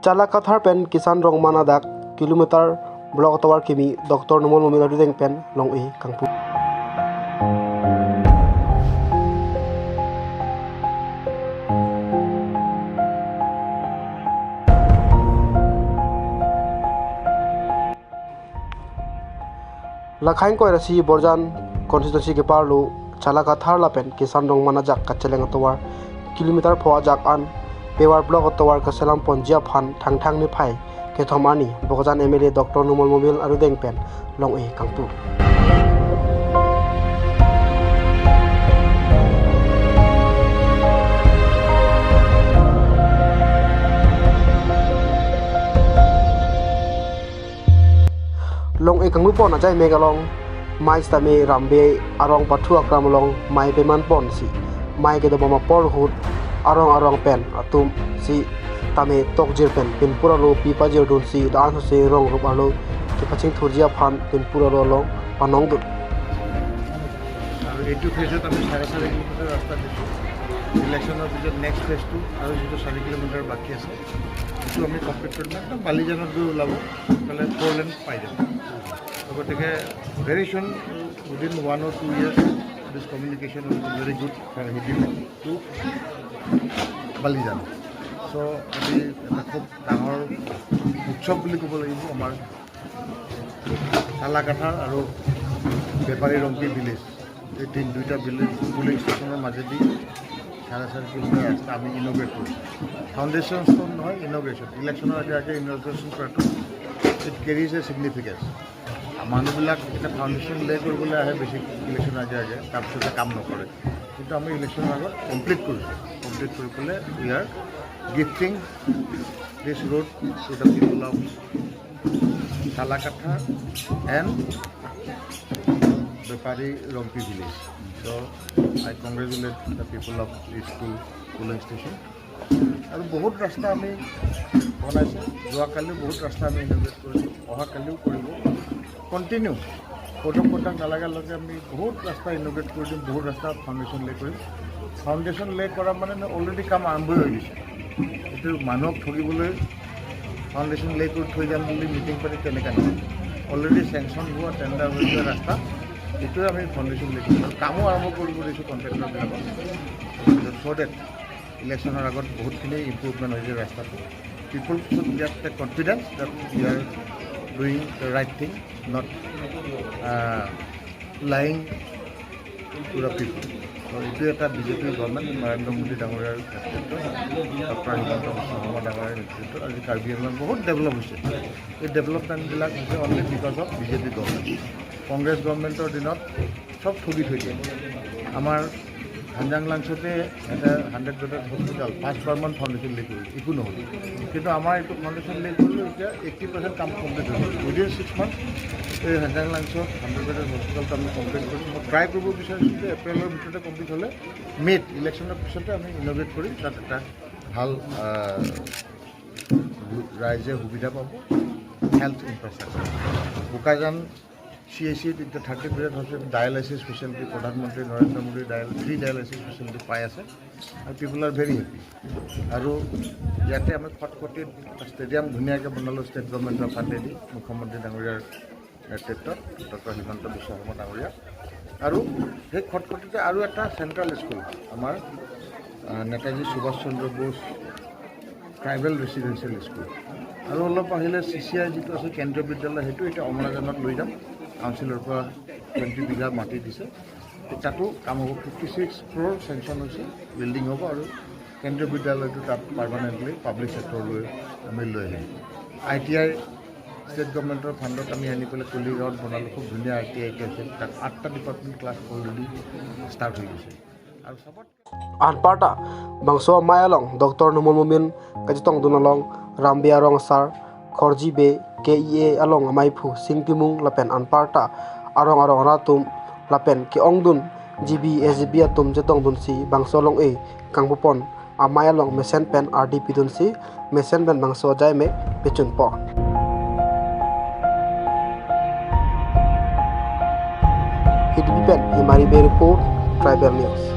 Chalakathar pen Kisan rong mana dak kilometer block tawar kimi Dr. Numol Momin Arudeng pen long e kangpu. Lakhaing koi rasi Borjan constituency ke parlu Chalakathar la pen Kisan rong mana jak kacheleng tawar kilometer phoa jak an Bewar block tawar kaselam ponjia phan thang thang ni phai ke thomani Bokajan MLA Dr. Numol Momin Arudeng pen long e kangpu. Long e kangpu pon ajai megalong mai stame rambe arong pathu akram long mai peman pon si mai ke do ma por hut arong arong pen atum si tame tokjir pen pinpura lo pipa jir dun si dan se rong rup alo ke paching thurjia phan pinpura lo long panong dun. আৰু এইটো ফেজত আমি 4.5 kilometre ৰাস্তা দিছোঁ। ইলেকশ্যনৰ পিছত next ফেজটো আৰু যিটো 4 kilometre বাকী আছে সেইটো আমি কমপ্লিট কৰিম। একদম বালিজানত গৈ ওলাব, নহ'লে 4 লেন পাই যাব। গতিকে very soon within 1 or 2 years this communication will be very good for Hidimbi to Balijan. So আজি এটা খুব ডাঙৰ উৎসৱ বুলি ক'ব লাগিব আমাৰ চালাকাথাৰ আৰু বেপাৰী ৰংপি ভিলেজ, এই দুইটা ভিলেজ পুলিং ষ্টেচনৰ মাজেদি 4.5 কিলোমিটাৰ ৰাস্তা আমি ইন'গ্ৰেট কৰিছোঁ। ফাউণ্ডেশ্যন ষ্ট'ন নহয়, ইন'গ্ৰেশ্যন। ইলেকশ্যনৰ আগে আগে ইন'গ্ৰেশ্যন কৰাটো it carries A significance. মানুহবিলাক এতিয়া ফাউণ্ডেশ্যন লে কৰিবলৈ আহে বেছি ইলেকশ্যনৰ আগে আগে, তাৰপিছতে কাম নকৰে। কিন্তু আমি ইলেকশ্যনৰ আগত কমপ্লিট কৰিছোঁ। কমপ্লিট কৰি পেলাই we are gifting this road to the people of Chalakathar and Bepari Rongpi village. So I congratulate the people of this two polling station. আৰু বহুত ৰাস্তা আমি বনাইছোঁ, যোৱাকালিও বহুত ৰাস্তা আমি ইন'গ্ৰেট কৰিছোঁ, অহাকালিও কৰিব। কণ্টিনিউ ক'ড অফ কণ্ডাক্ট নালাগালৈকে আমি বহুত ৰাস্তা ইন'গ্ৰেট কৰি দিম, বহুত ৰাস্তা ফাউণ্ডেশ্যন লে কৰিম। ফাউণ্ডেশ্যন লে কৰা মানে অলৰেডি কাম আৰম্ভ হৈ গৈছে। এইটো মানুহক ঠগিবলৈ ফাউণ্ডেশ্যন লে কৰি থৈ যাম বুলি মিটিং পাতি তেনেকুৱা নহয়। অলৰেডি চেংচন হোৱা, টেণ্ডাৰ হৈ যোৱা ৰাস্তা এইটোৱে আমি ফাউণ্ডেশ্যন লে কৰিম আৰু কামো আৰম্ভ কৰিব দিছোঁ কণ্ট্ৰেক্টৰবিলাকক, চ' ডেট ইলেকশ্যনৰ আগত বহুতখিনি ইম্প্ৰুভমেণ্ট হৈছে ৰাস্তাটো। People should get the confidence that we are doing the right thing, not lying to the people. ত' এইটো এটা বিজেপিৰ গভৰ্ণমেণ্ট, নৰেন্দ্ৰ মোদী ডাঙৰীয়াৰ নেতৃত্বত, ডক্টৰ হিমন্ত বিশ্ব শৰ্মা ডাঙৰীয়াৰ নেতৃত্বত আজি কাৰ্বি আংলং বহুত ডেভেলপ হৈছে। এই ডেভেলপমেণ্টবিলাক হৈছে only because of BJP government. Congress গভৰ্ণমেণ্টৰ দিনত চব ঠগি থৈ দিয়ে। আমাৰ হানজাংলাংছতে এটা 100 বেডৰ হস্পিটেল 5 বাৰমান ফাউণ্ডেশ্যন লে কৰিল, একো নহ'ল। কিন্তু আমাৰ এইটো ফাউণ্ডেশ্যন লে কৰিলোঁ, এতিয়া 80% কাম কমপ্লিট হৈ গ'ল। উইদিন 6 মান্থ এই হানজাংলাংছত 100 বেডৰ হস্পিটেলটো আমি কমপ্লিট কৰিম। মই ট্ৰাই কৰিব বিচাৰিছোঁ যে এপ্ৰিলৰ ভিতৰতে কমপ্লিট হ'লে মে'ত ইলেকশ্যনৰ পিছতে আমি ইন'গ্ৰেট কৰিম। তাত এটা ভাল ৰাইজে সুবিধা পাব health infrastructure. Bokajan C H চিত এতিয়া 30 বেডত হৈছে ডায়েলাইচিছ ফেচিলিটি, প্ৰধানমন্ত্ৰী নৰেন্দ্ৰ মোদীৰ ফ্ৰী ডায়েলাইচিছ ফেচিলিটি পাই আছে আৰু people are very happy. আৰু ইয়াতে আমি খটখটিত এটা ষ্টেডিয়াম ধুনীয়াকৈ বনালোঁ ষ্টেট গভৰ্ণমেণ্টৰ ফাণ্ডেদি, মুখ্যমন্ত্ৰী ডাঙৰীয়াৰ নেতৃত্বত, ডক্টৰ হিমন্ত বিশ্ব শৰ্মা ডাঙৰীয়া। আৰু সেই খটখটিতে আৰু এটা চেণ্ট্ৰেল স্কুল আমাৰ নেতাজী সুভাষ চন্দ্ৰ বোস ট্ৰাইবেল ৰেচিডেঞ্চিয়েল স্কুল। আৰু অলপ আহিলে চি চি I যিটো আছে কেন্দ্ৰীয় বিদ্যালয়, সেইটো এতিয়া অমৰাজানত লৈ যাম। কাউন্সিলৰ পৰা 20 বিঘা মাটি দিছে, তাতো কাম হ'ব। 56 ক্ৰ'ৰ চেংচন হৈছে, বিল্ডিং হ'ব আৰু কেন্দ্ৰীয় বিদ্যালয়টো তাত পাৰ্মানেণ্টলি পাব্লিক ছেক্টৰলৈ আমি লৈ আহিম। I T I state গভৰ্ণমেণ্টৰ ফাণ্ডত আমি আনি পেলাই কলিগাঁৱত বনালোঁ, খুব ধুনীয়া I T I আছে। তাত 8টা ডিপাৰ্টমেণ্ট ক্লাছ অলৰেডি ষ্টাৰ্ট হৈ গৈছে আৰু চবত Anparta bangso mayalong Dr. Numol Momin kajitong dunalong Rambia rong sar khorji be KEA along maiphu singtimung lapen anparta arong arong ratum lapen ke ongdun GB SGB atum jetong dun si bangso long e kangbupon amayalong mesen pen RDP dun si mesen pen bangso jai me pechun pon. Hidbi pen Himari Bay report, Tribal News.